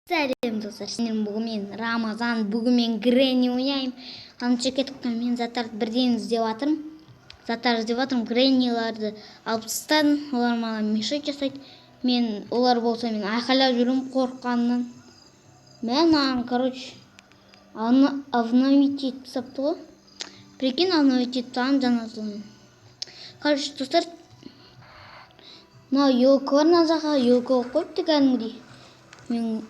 Сәлем, достар! Сендер бүгін мен Рамазан, бүгін мен Гренни ойнаймын. Анша кеттік. Мен заттарды бірден іздеп жатырмын. Заттар іздеп жатырмын. Гренниларды алып тастадым. Олар маған мешать жасайды. Мен олар болса, мен айқайлап жүремін қорыққаннан. Мә, маған, короче, обновить етіп тастапты ғой. Прикинь, обновить етіп тастаған жаңа жылмен. Короче, достар, мынау елка бар, мына жаққа елка қойып қойыпты кәдімгідей. Мен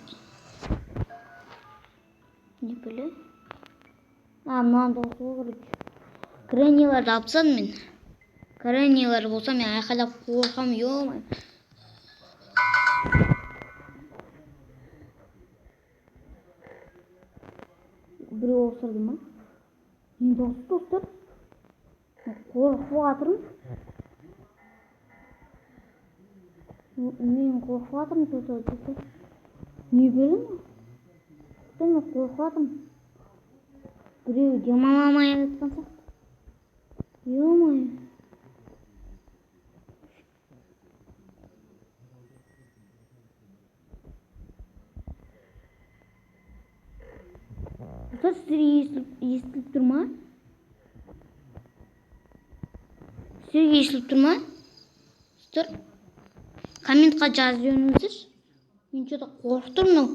не біле, а мынаны да қосу ғой. Короче, Гренниларды алып тастадым. Мен Греннилар болса, мен айқайлап қорқамын, ё. Біреу осырды ма? Не дауысы, достар? Мен қорқып жатырмын, мен қорқып жатырмын, достар. Не білемін, мен қорқып жатырмын. Біреу демала алмай жатқан сияқты, ё-моё. Достар, сіздерге естіліп тұр ма? Сіздерге естіліп тұр ма? Достар, комментқа жазып жіберіңіздерші. Мен че-то қорқып тұрмын мынау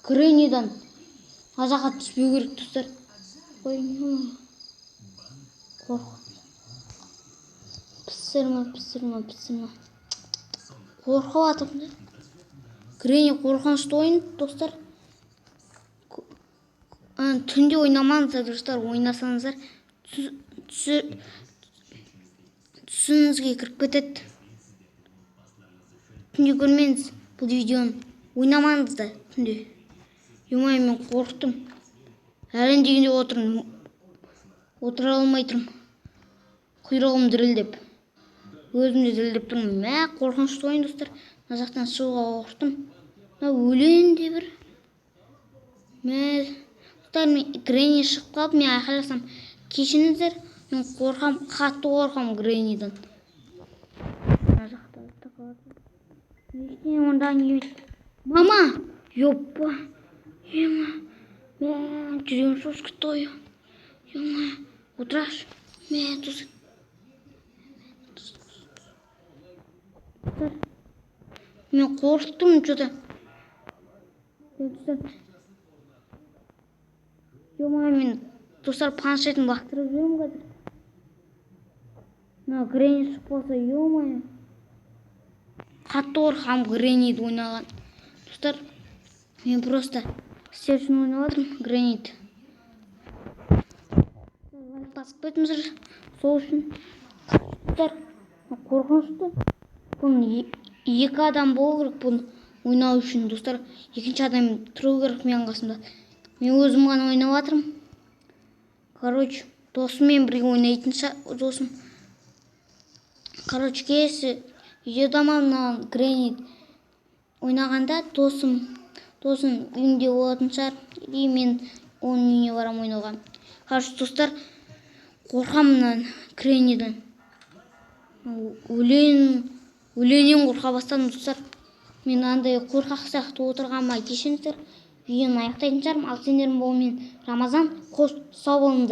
Греннидан. Мына жаққа түспеу керек, достар. Ой, қорқ, пісірме, пісірме, пісірме, қорқып жатырмын да. Гренни қорқынышты ойын, достар. Түнде ойнамаңыздар, достар. Ойнасаңыздар, түсіңізге кіріп кетеді. Түнде көрмеңіз бұл видеоны, ойнамаңыз да түнде. Ё, мен қорықтым. Әрең дегенде отырмын, отыра алмай тұрмын. Құйрығым дірілдеп, өзім де дірілдеп тұрмын. Мә, қорқынышты ойын, достар. Мына жақтан шығуға қорықтым. Мына өлең де бір. Мә, достар, мен Гренни шығып қалып, мен айқайласам, кешіріңіздер. Мен қорқамын, қатты қорқамын Греннидан. Мына жақта ештеңе онда не. Мама, ёпа, ема, мә, жүрегім шошып кетті ғой. Ема, отырайықшы. Мә, достар, мен қорықтым че-то, достар. Ё, мен, достар, планшетімді лақтырып жіберемін қазір. Мына Гренни шығып қалса, ё-моё. Қатты қорқамын Гренниді ойнаған. Достар, мен просто сіздер үшін ойнап жатырмын Гренниді. Лайк басып кетіңіздер сол үшін. Достар, қорқынышты. Бұны екі адам болу керек бұны ойнау үшін, достар. Екінші адам тұру керек менің қасымда. Мен өзім ғана ойнап жатырмын. Короче, досыммен бірге ойнайтын досым. Короче, келесі видеода ма, мына Гренни ойнағанда досым үйінде болатын шығар, или мен оның үйіне барамын ойнауға. Короче, достар, қорқамын мына Гренниден. Өлеңнен қорқа бастадым, достар. Мен андай қорқақ сияқты отырғаныма кешіріңіздер. Видеоны аяқтайтын шығармын. Ал сендермен болған мен, Рамазан. Қош, сау болыңдар.